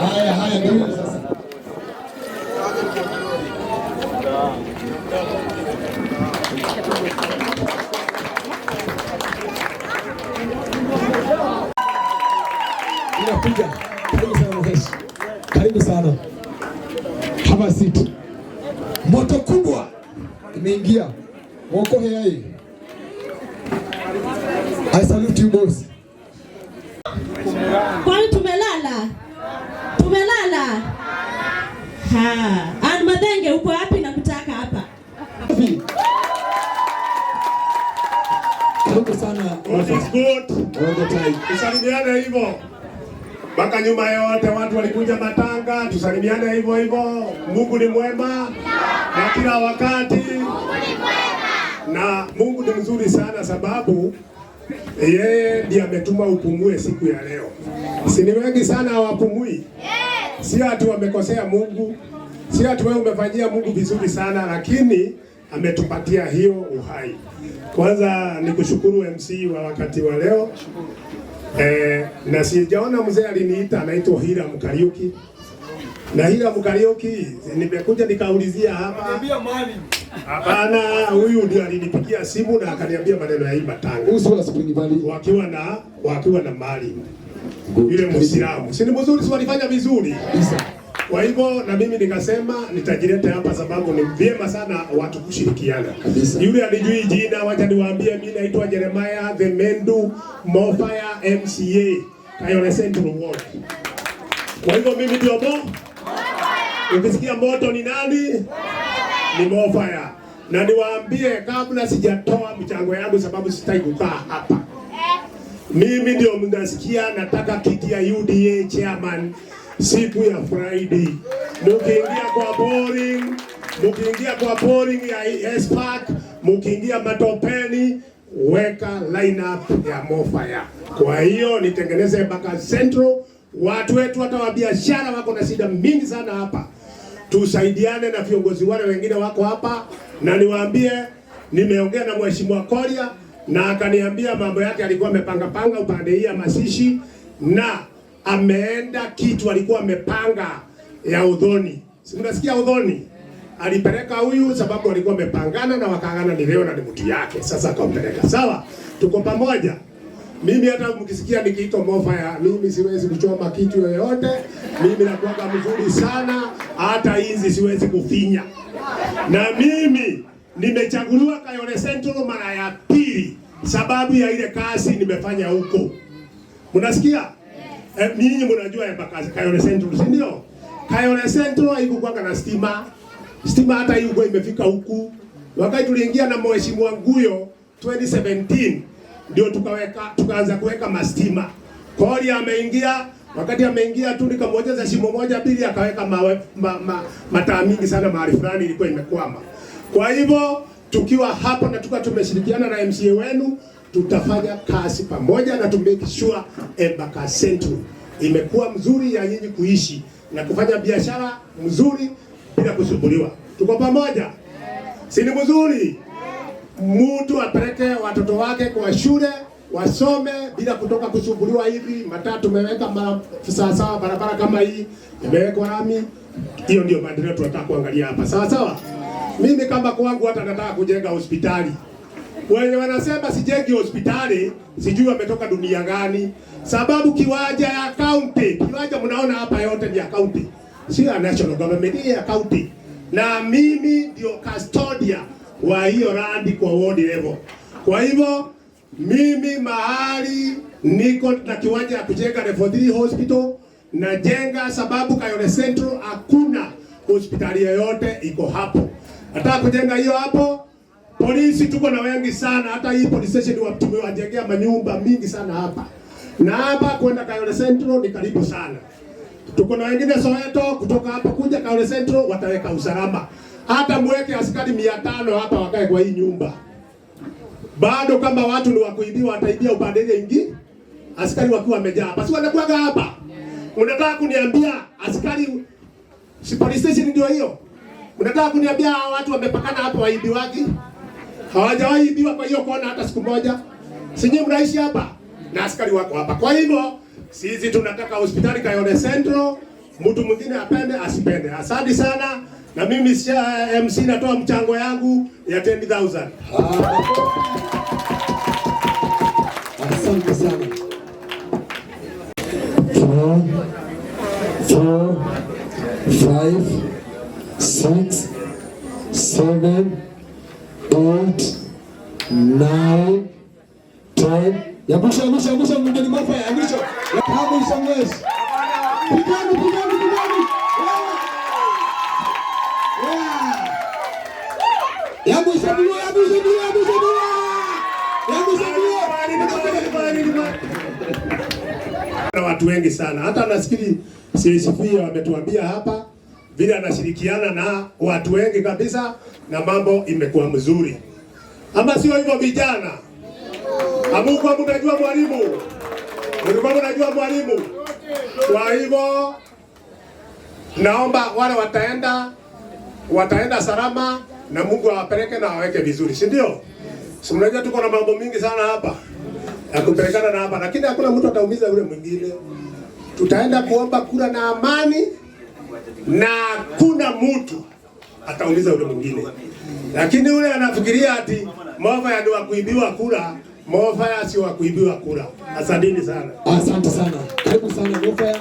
Haya haya, ndio sasa. Inakuja. Karibu sana Muheshi. Karibu sana. Have a seat. Moto kubwa imeingia. Woko hei. I salute you boss. Kwani tumelala? Tumelala? Ha. Ann Mathenge, uko wapi? Nakutaka hapa. Karibu sana. God is good. All the time. Tusalimiane hivyo mpaka nyuma yote, watu walikuja matanga, tusalimiane hivyo hivyo. Mungu ni mwema na kila wakati, na Mungu ni mzuri sana, sababu yeye ndiye ametuma upumue siku ya leo. Si ni wengi sana hawapumui? Si ati wamekosea Mungu, si ati wewe umefanyia Mungu vizuri sana, lakini ametupatia hiyo uhai. Kwanza ni kushukuru MC wa wakati wa leo. Na sijaona mzee aliniita, anaitwa Hira Mkariuki. Na Hira Mkariuki nimekuja nikaulizia hapa. Hapana, huyu ndio alinipigia simu na akaniambia maneno ya hii matanga. Uso wa Spring Valley. Wakiwa na mali. Yule Muislamu. Si ni mzuri, si walifanya vizuri. Kabisa. Kwa hivyo na mimi nikasema nitajileta hapa sababu ni vyema sana watu kushirikiana. Kabisa. Yule alijui jina, wacha niwaambie, mimi naitwa Jeremiah the Mendu Mofaya MCA Kayole Central Ward. Kwa hivyo mimi ndio mo. Ukisikia moto ni nani? Ni Mofaya. Na niwaambie kabla sijatoa mchango yangu, sababu sitaki kukaa hapa. Mimi ndio mnasikia nataka kiti ya UDA chairman siku ya Friday. Mukiingia kwa boring, mukiingia kwa boring ya S-Park, mukiingia matopeni, weka line up ya Mofaya. Kwa hiyo nitengeneze Embakasi Central. Watu wetu hata wa biashara wako na shida mingi sana hapa. Tusaidiane na viongozi wale wengine wako hapa, na niwaambie nimeongea na Mheshimiwa Koria na akaniambia mambo yake alikuwa amepanga panga upande hii ya Masishi, na ameenda kitu alikuwa amepanga ya Udhoni. Si mnasikia Udhoni? Alipeleka huyu sababu alikuwa amepangana na wakaagana ni leo na ni mtu yake. Sasa akampeleka. Sawa? Tuko pamoja. Mimi hata mkisikia nikiitwa Mofaya, mimi siwezi kuchoma kitu yoyote. Mimi nakuwaga mzuri sana, hata hizi siwezi kufinya. Na mimi nimechaguliwa Kayole Central mara ya pili sababu ya ile kazi nimefanya huko. Mnasikia? Ninyi mnajua Embakasi Kayole Central, si ndio? Kayole Central haikukuwa na stima. Stima hata hiyo imefika huku. Wakati tuliingia na Mheshimiwa Nguyo 2017 ndio tukaanza kuweka mastima. Kori ameingia, wakati ameingia tu nikamwonyesha shimo moja pili, akaweka mawe, mataa mingi sana mahali fulani ilikuwa imekwama. Kwa hivyo tukiwa hapa na tukiwa tumeshirikiana na MCA wenu, tutafanya kazi pamoja na to make sure Embakasi Central imekuwa mzuri ya nyinyi kuishi na kufanya biashara mzuri bila kusumbuliwa. Tuko pamoja? Si ni mzuri? Mtu apeleke watoto wake kwa shule wasome bila kutoka kusumbuliwa hivi. Mataa tumeweka mara sawa sawa, barabara kama hii imewekwa lami. Hiyo ndio maendeleo tunataka kuangalia hapa, sawa sawa. Mimi kama kwangu hata nataka kujenga hospitali. Wenye wanasema sijengi hospitali sijui wametoka dunia gani, sababu kiwanja ya county, kiwanja mnaona hapa yote ni ya county, sio ya national government, ni ya county, na mimi ndio custodian wa hiyo land kwa ward level. Kwa hivyo mimi mahali niko na kiwanja ya kujenga level 3 hospital najenga, sababu Kayole Central hakuna hospitali yoyote iko hapo. Nataka kujenga hiyo hapo. Polisi tuko na wengi sana, hata hii police station tumewajengea manyumba mingi sana hapa. Na hapa kwenda Kayole Central ni karibu sana. Tuko na wengine Soweto, kutoka hapa kuja Kayole Central wataweka usalama. Hata mweke askari 500 hapa wakae kwa hii nyumba. Bado kama watu ni wakuibiwa wataibia upande ile ingi. Askari wakiwa wamejaa hapa. Si wanakuwaga hapa. Unataka kuniambia askari Si police station ndio hiyo? Mnataka kuniambia hawa watu wamepakana hapo waibiwagi? Hawajawahi ibiwa kwa hiyo kona hata siku moja. Si nyinyi mnaishi hapa na askari wako hapa. Kwa hivyo sisi tunataka hospitali Kayole Central, mtu mwingine apende asipende. Asante sana, na mimi MC natoa mchango yangu ya 10,000. Asante sana. 4, 4, 5, 6, 7, 8, 9, 10. Ya mwisho, ya mwisho, ya mwisho, mgeni Mofaya, ya mwisho. Ya mwisho mwezi. Pigani, pigani, pigani. Yeah. Ya mwisho ndio, ya mwisho ndio, ya mwisho ndio. Ya mwisho ndio. Na watu wengi sana. Hata nafikiri CSP wametuambia hapa vile anashirikiana na watu wengi kabisa na mambo imekuwa mzuri. Ama sio hivyo vijana? Hamkuwa mnajua mwalimu? Mlikuwa mnajua mwalimu? Kwa hivyo naomba wale wataenda salama na Mungu awapeleke na awaweke vizuri, si ndio? Si mnajua tuko na mambo mingi sana hapa ya kupelekana na hapa, lakini hakuna mtu ataumiza yule mwingine. Tutaenda kuomba kura na amani na hakuna mtu ataumiza yule mwingine. Lakini yule anafikiria ati Mofaya ni wa kuibiwa kura, Mofaya si wa kuibiwa kura. Asanteni sana. Asante sana. Karibu sana Mofaya.